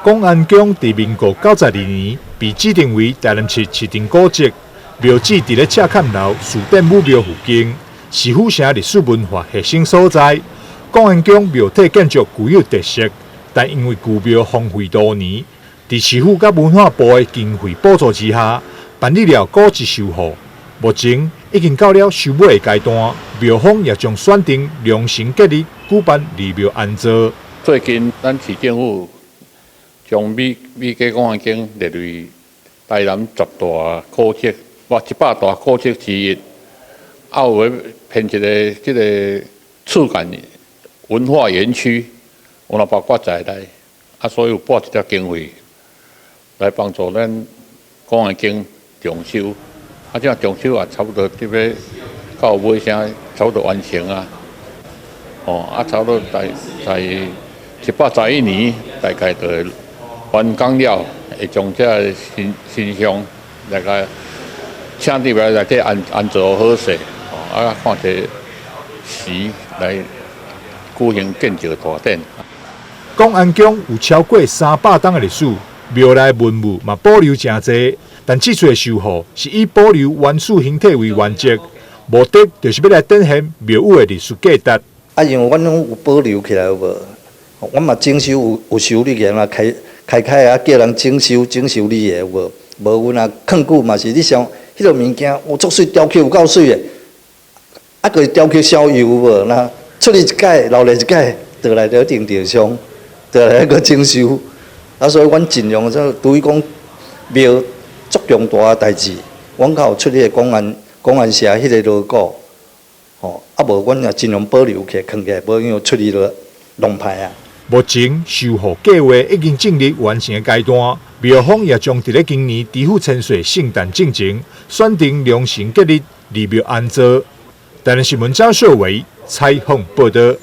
廣安宮佇民國92年被指定為台南市市定古蹟，廟址佇咧赤崁樓士典武廟附近，是府城歷史文化核心所在。廣安宮廟體建築具有特色，但因為舊廟荒廢多年，佇市府佮文化部的經費補助之下，辦理了古蹟修復。目前已經到了收尾的階段，廟方也將選定良辰吉日舉辦離廟安座。最近，咱市政府將美加廣安宮列為台南十大古蹟，或100大古蹟之一。啊，有咧編一個這个次干文化園區，有若包括在內，啊，所以有撥一點經費來幫助咱廣安宮重修。啊，這重修也差不多佇欲到尾聲，差不多完成啊。哦，啊，差不多在111年，大概就會完工了，會將這个神神像來共請入來內底安安做好勢，哦，啊，看一个時來舉行建醮大典。廣安宮有超過300冬的歷史，廟內文物嘛保留誠濟，但這次的修復是以保留原始形體為原則，目的就是欲來展現廟宇的歷史價值。啊，因為阮攏有保留起來有無？阮嘛整修有有修理的嘛，開開開啊，叫人整修整修理的有無？無阮啊，囥久嘛是你想，彼个物件有足媠雕刻有夠媠的，啊，閣雕刻燒油有無？那出去一改，留來一改，倒來就一定著傷，倒來閣整修。啊，所以阮盡量這對於講廟足重大的代誌，阮較有出去個廣安廣安社彼个鑼鼓，吼，啊無阮也盡量保留起來，囥起來，無因為出去就弄歹啊。目前修復計劃已經進入完成的階段，廟方也將佇咧今年知府千歲聖誕進前，選定良辰吉日離廟安座。台南新聞張秀偉採訪報導。